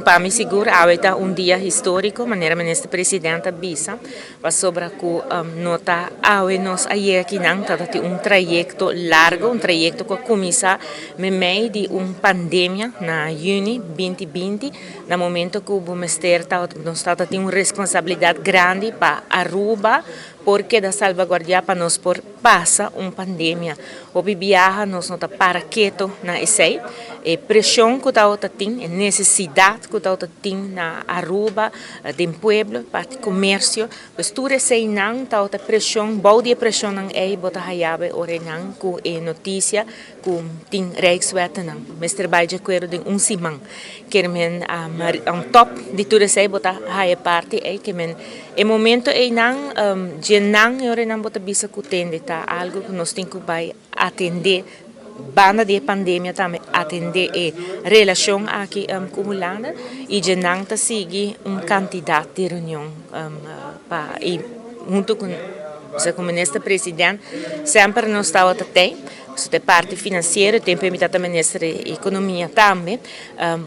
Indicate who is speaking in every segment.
Speaker 1: Pa mi sigur awe ta un dia historico, manera Minister President a bisa, pasobra cu no ta awe nos a yega akinan, ta tin un trayecto largo, un trayecto cu a cuminsa memey di un pandemia na juni 2020, na momento cu bo mester ta, nos ta tin un responsabilidad grandi pa Aruba por keda salvaguardia, pa nos por pasa un pandemia. Hopi biaha nos no ta para keto na esey. E presion cu ta tin, e necesidad cu ta tin na Aruba, den pueblo, parti comercio, pues tur esey nan ta presion, bou di presion nan ey bo ta haya bo ora nan cu e noticia cu tin rijkswetten nan. Mester bay di acuerdo den un siman. Kiermen on top di tur esey bo ta haya parti ey kiermen e momento ey nan dje nan ora nan bo ta bisa cu tende ta algo cu nos tin cu bay atende banda di pandemia tambe, atende e relacion aki cu Hulanda, y dje nan ta sigui un cantidad di reunion pa y hunto cu minister president semper nos tabata tey e parti financiero, tempo mi tata minister di economia tambe,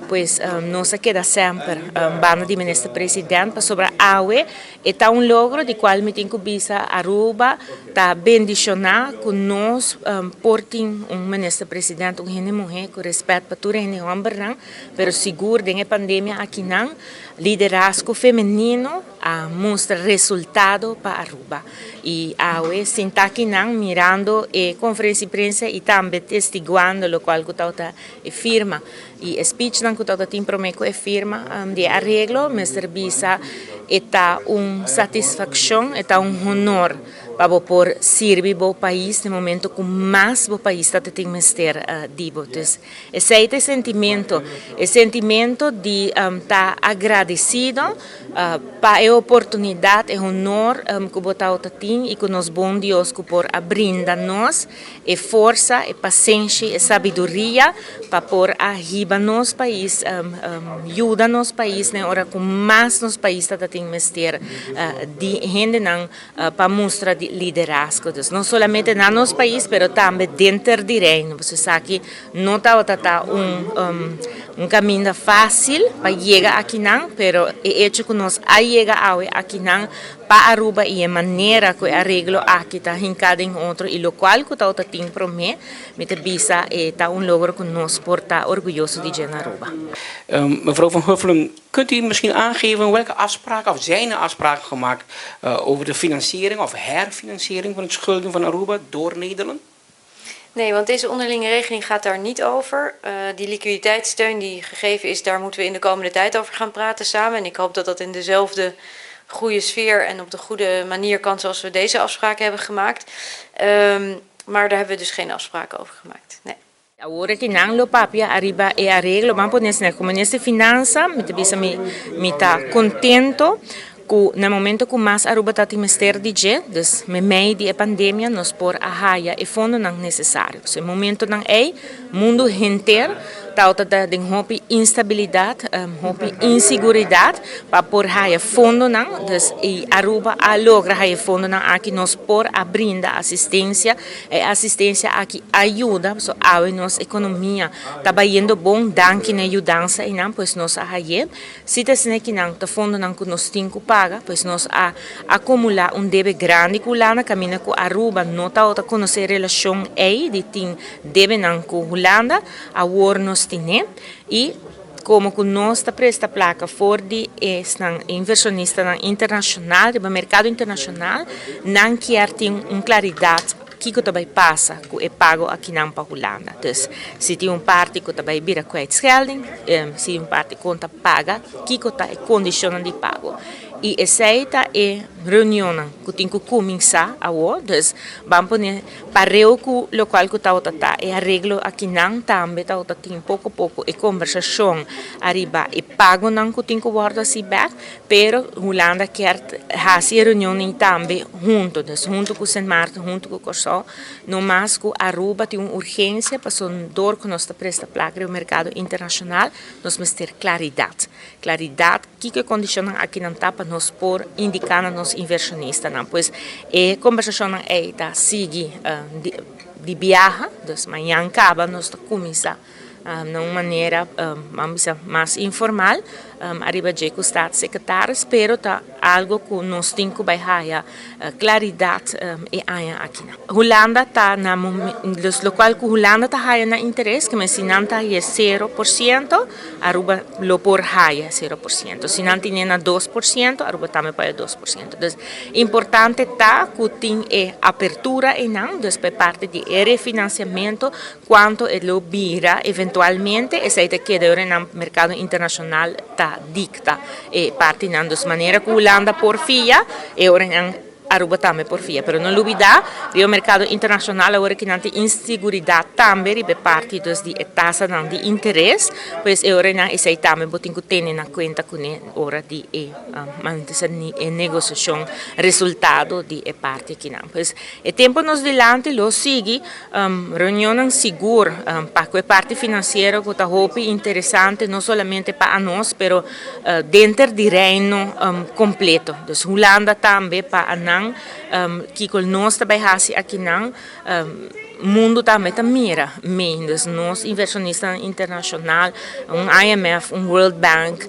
Speaker 1: pues nos a keda semper banda di minister president, pasobra awe e ta un logro di cual mi tin cu bisa Aruba ta bendiciona cu nos por tin un minister president, un hende muhe cu respet pa tur hende hombernan, pero sigur den e pandemia akinan liderazgo femenino a mustra resultado pa Aruba. Y awe sinta akinan mirando e conferencia di prensa y tambe testiguando locual cu ta e firma y e speech nan cu ta tin prome cu e firma di areglo, mester bisa e ta un satisfaccion, e ta un honor pa bo por sirbi bo pais na momento cu mas bo pais ta tin mester di bo. Entonces, esey ta sentimento, e sentimento di ta agradecido pa e oportunidad, e honor cu bo ta tin y cu nos bon Dios cu por a brinda nos e forsa, e pasenshi, e sabiduria pa por a hiba nos pais, yuda nos pais na ora cu mas nos pais ta tin mester di hendenan pa mustra di liderazgo. Dus no solamente na nos pais, pero tambe denter di Reino. Bo sa cu no tabata un caminda facil pa yega akinan, pero e hecho cu nos a yega awe akinan pa Aruba y e manera cu e areglo aki ta hinca den otro y locual cu ta tin prome, mi ta bisa ta un logro cu nos por ta orguyoso di na Aruba.
Speaker 2: Mevrouw Van Huffelen, kunt u misschien aangeven welke afspraken of zijn er afspraken gemaakt over de financiering of herfinanciering van het schulden van Aruba door Nederland?
Speaker 3: Nee, want deze onderlinge regeling gaat daar niet over. Die liquiditeitssteun die gegeven is, daar moeten we in de komende tijd over gaan praten samen. En ik hoop dat dat in dezelfde goede sfeer en op de goede manier kan zoals we deze afspraken hebben gemaakt. Maar daar hebben we dus geen afspraken over gemaakt. Nee.
Speaker 1: Awor akinan lo papia ariba e areglo, ban pone como minister finansa, mi ta bisa mi ta contento cu na momento cu mas Aruba ta mester di dje, dus memey di e pandemia, nos por a haya e fondonan necesario. So, e momentonan ey, mundo henter ta den hopi instabilidad, hopi inseguridad, pa por haya fondonan, dus y Aruba a logra haya fondonan aki, nos por a brinda asistencia, e asistencia aki a yuda, so awe nos economia ta bayendo bon, danki na yudansa einan, pues nos a haye. Si ta asina akinan ta fondonan cu nos tin cu paga, pues nos a acumula un debe grandi cu Hulanda, caminda cu Aruba no ta conoce relacion ey di tin debenan cu Hulanda, awor nos tin y como cu nos ta presta placa for di inversionistanan internacional, di mercado internacional, nan kier tin un claridad kico ta bay pasa cu e pago akinan pa Hulanda. Dus, si tin un parti cu ta bay bira kwijtschelding, si un parti cu ta paga, kico ta e condicion di pago. Y esey ta e reunion cu tin cu cuminsa awor, dus ban pone pareu cu locual cu ta e areglo akinan tambe ta tin poco poco e conversacion ariba e pagonan cu tin cu wordo haci back, pero Hulanda kier haci e reunion tambe hunto, dus hunto cu Sint Maarten, hunto cu Corsou, no mas cu Aruba tin un urgencia, pasobra door cu nos ta presta placa den mercado internacional, nos mester claridad. Claridad, kico condicion akinan ta pa nos por indica na nos inversionistanan. Pues e conversacion ey ta sigui di biaha, dus mañan caba nos ta cuminsa. Na un manera, ban bisa, mas informal ariba dje ku Staatssecretaris, pero ta algo ku nos tin ku bai haya klaridat e aña akinan. Hulanda ta na dus lokual ku Hulanda ta haya na interes, ke men si nan ta haya 0%, Aruba lo por haya 0%. Si nan tine na 2%, Aruba tambe por haya 2%. Dus importante ta ku tin e apertura einan, dus pa e parti di e refinanciamento Cuanto e lo bira eventualmente, esey ta keda ora nan mercado internacional ta dicta e partinan. Dus manera cu Hulanda por fia, e ora nan Aruba tambe por fia. Pero no lubida, riba mercado internacional awor aki nan tin insiguridad tambe riba e parti dus di e tasanan di interes, pues e ora nan esey tambe bo tin cu tene na cuenta cune ora di e e negociacion resultado di e parti akinan. Pues e tempo nos dilanti lo sigui Reunionnan sigur pa ku e parti finansiero ku ta hopi interesante no solamente pa anos pero denter di Reino kompleto. Dus Hulanda tambe pa anan kiko nos ta bai hasi akinan mundu tambe ta mira mee. Dus nos invershonistanan internashonal, un IMF, un World Bank,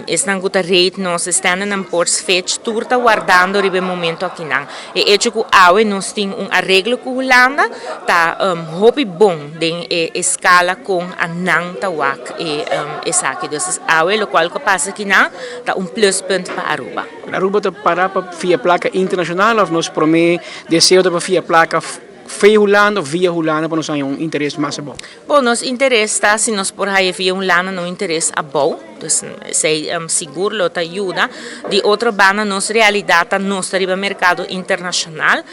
Speaker 1: esnan ku ta rate nos, Standard and Poor's, Fitch, tur ta wardando riba e momento akinan. E echo ku awe nos tin un areglo ku Hulanda ta hopi bon den e eskala kon a nan ta wak e esaki. Dus awe lokual ku a pasa akinan ta un pluspunt pa Aruba.
Speaker 2: Aruba ta para pa fia plaka internashonal òf nos promé deseo ta pa fia plaka fe Hulanda òf via Hulanda pa nos haña un interes mas abou?
Speaker 1: Bon, nos interes ta si nos por haya via Hulanda un interes abou, dus esei sigur lo ta yuda. Di otro banda nos realidad ta nos ta riba mercado internacional,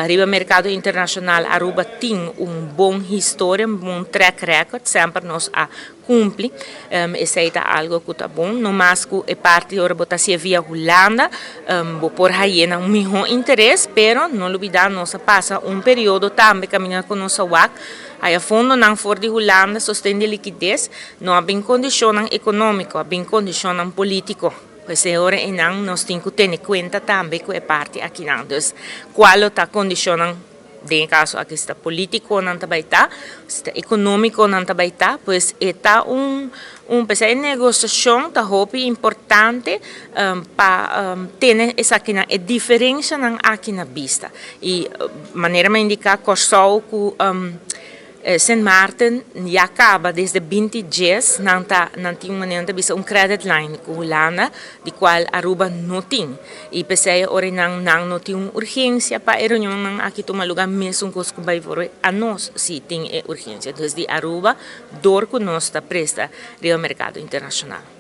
Speaker 1: riba mercado internacional Aruba tin un bon historia, un bon track record, semper nos a cumpli, esei ta algo cu ta bon, no mas cu e parti ora bo ta hacié via Hulanda, bo por haye na un miho interes, pero no lubida nos a pasa un periodo tambe caminda cu nos a wak, haya fondonan for di Hulanda sosten di likides, no a bin condicionnan economico, a bin condicionnan politico, pues e ora eynan nos tin cu tene cuenta tambe cu e parti akinan, dus cual lo ta condicionnan. Den e kaso aki si ta politikonan ta bai ta, si ta ekonomikonan ta bai ta, pues e ta un un p'esei e negosiashon ta hopi importante pa tene esakinan e diferenshanan aki na bista. I manera mi a indiká Kòrsou ku Sint Maarten ya caba desde binti djes nan ta nan tin un manera nan ta bisa un credit line cu Hulanda di cual Aruba no tin y pesey ora nan nan no tin un urgencia pa e reunionnan aki tuma lugar mesun cos cu bay voor anos si tin e urgencia dus di Aruba door cu nos ta presta riba mercado internacional.